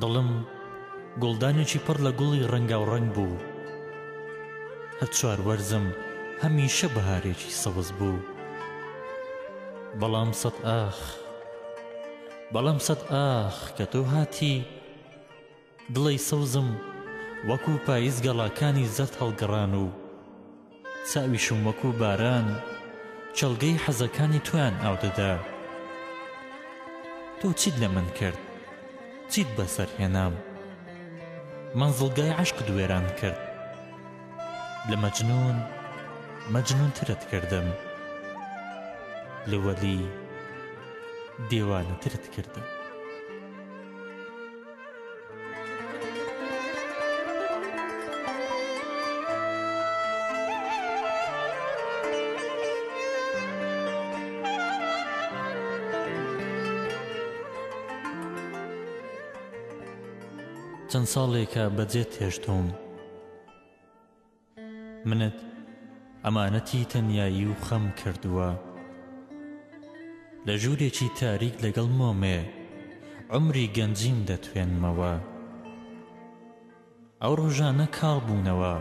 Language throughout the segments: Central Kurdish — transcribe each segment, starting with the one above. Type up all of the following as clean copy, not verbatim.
دڵم گوڵدانێکی پڕ لە گوڵی ڕەنگاوڕەنگ بوو. هەر چوار وەرزم هەمیشە بەهارێکی سەوز بوو. بەڵام سەد ئاخ، بەڵام سەد ئاخ کە تۆ هاتی، دڵی سەوزم وەکوو پاییز گەڵاکانی زەرد هەڵگەڕان و چاویشم وەکوو باران کێڵگەی حەزەکانی تۆیان ئاو دەدا. تۆ چیت لە من کرد؟ چیت بەسەر هێنام؟ مەنزڵگای عەشقت وێران کرد. لە مەجنوون مەجنوونترت کردم. لە وەلی دێوانەترت کردم. چەند ساڵێکە بەجێت هێشتووم. منت ئەمانەتی تەنیایی و خەم کردووە. لە ژوورێکی تاریک لەگەڵ مۆمێ عومری گەنجیم دەتوێنمەوە. ئەو ڕۆژانە کاڵ بوونەوە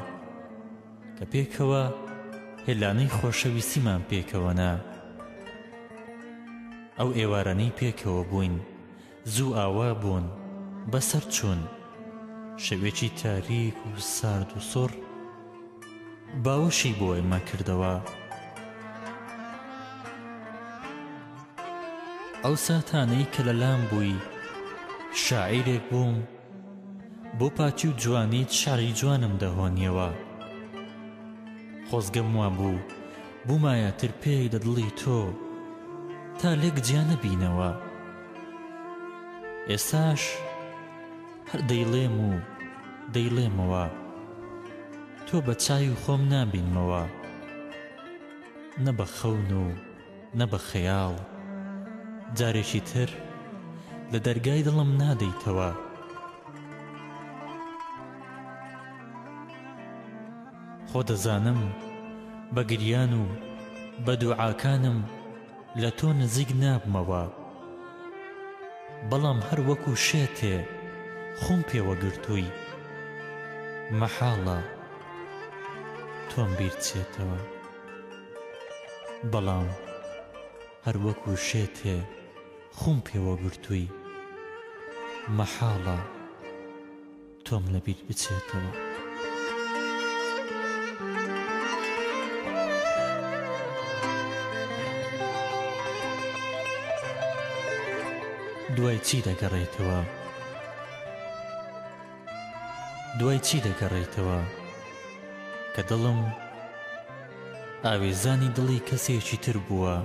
کە پێکەوە هێلانەی خۆشەویستیمان پێکەوە نا. ئەو ئێوارانەی پێکەوە بووین زوو ئاوا بوون بەسەر چوون. شەوێکی تاریک و سارد و سڕ باوەشی بۆ ئێمە کردەوە. ئەو ساتانەی کە لەلام بووی شاعیرێک بووم بۆ پاکی و جوانیت شعری جوانم دەهۆنیەوە. خۆزگەم وابوو بوومایە ترپەیەک لە دڵی تۆ تا لێک جیا نەبینەوە. ئێستاش هەر دەیڵێم و دەیڵێمەوە تۆ بە چاوی خۆم نابینمەوە نە بە خەون و نە بە خەیاڵ جارێکی تر لە دەرگای دڵم نادەیتەوە. خۆ دەزانم بە گریان و بە دوعاکانم لە تۆ نزیک نابمەوە بەڵام هەر وەکو شێتێ خوم پێوە گرتووی مەحاڵە تۆم بیر چێتەوە بەڵام هەر وەکو شێتێ خوم پێوە گرتووی مەحاڵە تۆم لە بیر بچێتەوە. دوای چی دەگەڕێیتەوە؟ دوای چی دەگەڕێیتەوە؟ کە دڵم ئاوێزانی دڵی کەسێکی تر بووە.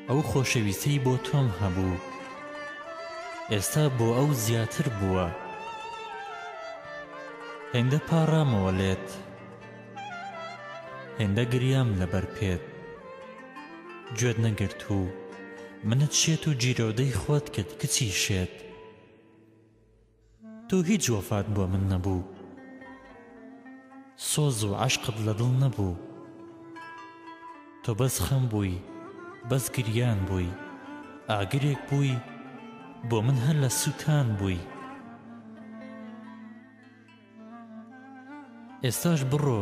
ئەو خۆشەویستیەی بۆ تۆم هەبوو ئێستا بۆ ئەو زیاتر بووە. هێندە پاڕامەوە لێت، هێندە گریام لەبەر پێت، گوێت نەگرت و منت شێت و گیرۆدەی خۆت کرد کچی شێت. تۆ هیچ وەفات بۆ من نەبوو. سۆز و عەشقت لە دڵ نەبوو. تۆ بەس خەم بووی بەس گریان بووی. ئاگرێک بووی بۆ من هەر لە سووتان بووی. ئێستاش بڕۆ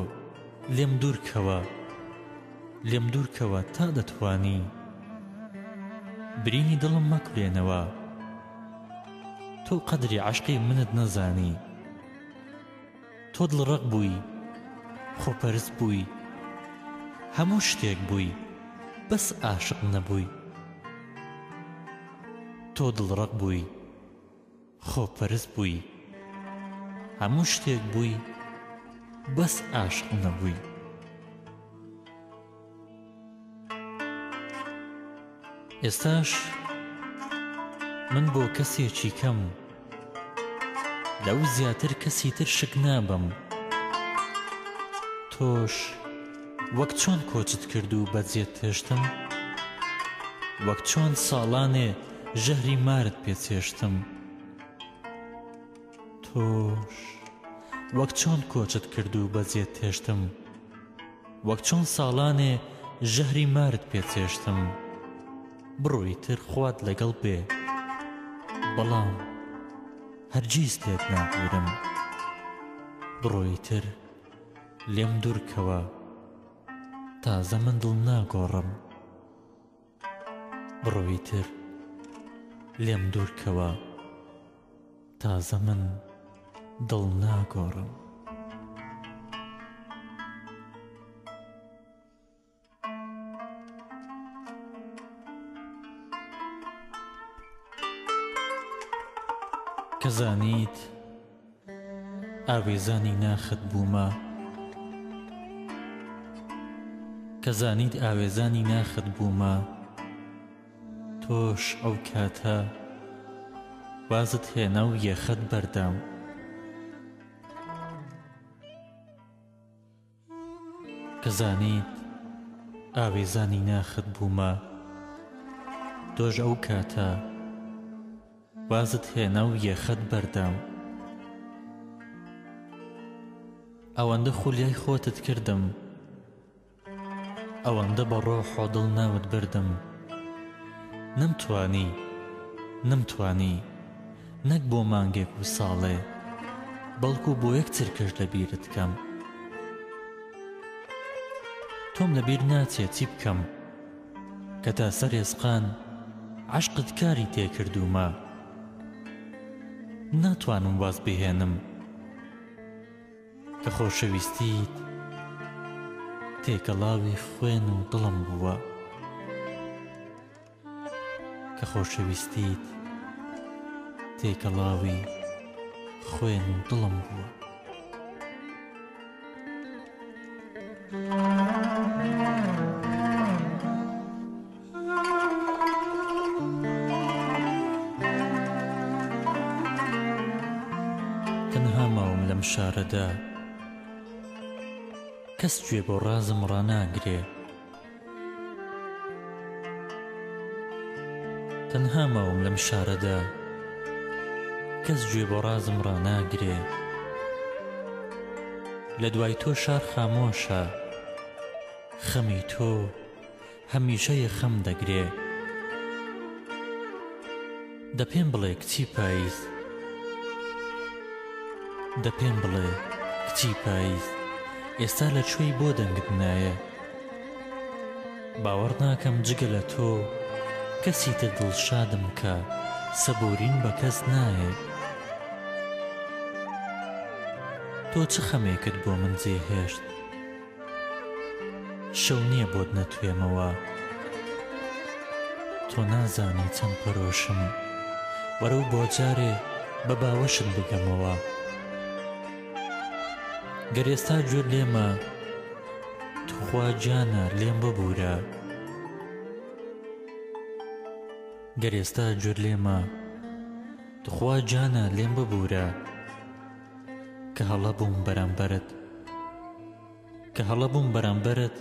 لێم دوور کەوە. لێم دوور کەوە تا دەتوانی. برینی دڵم مەکولێنەوە. تۆ قەدری عەشقی منت نەزانی. تۆ دڵڕەق بووی، خۆپەرست بووی، هەموو شتێک بووی بەس ئاشق نەبووی. تۆ دڵڕەق بووی. خۆپەرست بووی هەموو شتێک بووی بەس ئاشق نەبووی. ئێستاش من بۆ کەسێکی کەم لەو زیاتر کەسی تر شک نابەم تۆش وەک چۆن کۆچت کرد و بەجێت هێشتم وەک چۆن ساڵانێ ژەهری مارت پێ چێشتم تۆش وەک چۆن کۆچت کرد و بەجێت هێشتم وەک چۆن ساڵانێ ژەهری مارت پێ چێشتم بڕۆ ئیتر خوات لەگەڵ بێ. بەڵام هەرگیز لێت نابوورم. بڕۆ ئیتر لێم دوورکەوە تازە من دڵ ناگۆڕم. بڕۆ ئیتر لێم دوورکەوە تازە من دڵ ناگۆڕم. کە زانیت ئاوێزانی ناخت بوومە کە زانیت ئاوێزانی ناخت بوومە تۆش ئەو کاتە وازت هێنا و یەخەت بەردام. کە زانیت ئاوێزانی ناخت بوومە تۆش ئەو کاتە وازت هێنا و یەخەت بەردام. ئەوەندە خولیای خۆتت کردم ئەوەندە بە ڕۆح و دڵ ناوت بردم نەمتوانی نەمتوانی نەک بۆ مانگێک و ساڵێ بەڵکو بۆ یەک چرکەش لە بیرت کەم تۆم لە بیر ناچێ چی بکەم کە تا سەر ئێسقان عەشقت کاری تێکردوومە ناتوانم واز بهێنم کە خۆشەویستیت تێکەڵاوی خوێن و دڵم بووە. کە خۆشەویستیت تێکەڵاوی خوێن و دڵم بووە. تەنها ماوم لەم شارەدا کەس گوێ بۆ ڕازم ڕاناگرێ. تەنها ماوم لەم شارەدا کەس گوێ بۆ ڕازم ڕاناگرێ لە دوای تۆ شار خامۆشە خەمی تۆ هەمیشە یەخەم دەگرێ دە پێم بڵێ کچی پاییز دە پێم بڵێ کچی پاییز ئێستا لە کوێی بۆ دەنگت نایە باوەڕ ناکەم جگە لە تۆ کەسی تر دڵشادم کە سەبووریم بە کەس نایێ تۆ چ خەمێکت بۆ من جێهێشت شەو نییە بۆت نەتوێمەوە تۆ نازانی چەند پەرۆشم وەرە و بۆ جارێ بە باوەشت بگەمەوە گەر ئێستا گوێت لێمە توخوا گیانە لێم ببورە گەر ئێستا گوێت لێمە توخوا گیانە لێم ببورە کە هەڵە بووم بەرامبەرت کە هەڵە بووم بەرامبەرت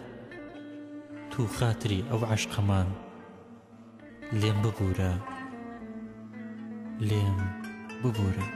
تو خاتری ئەو عەشقەمان لێم ببورە لێم ببورە.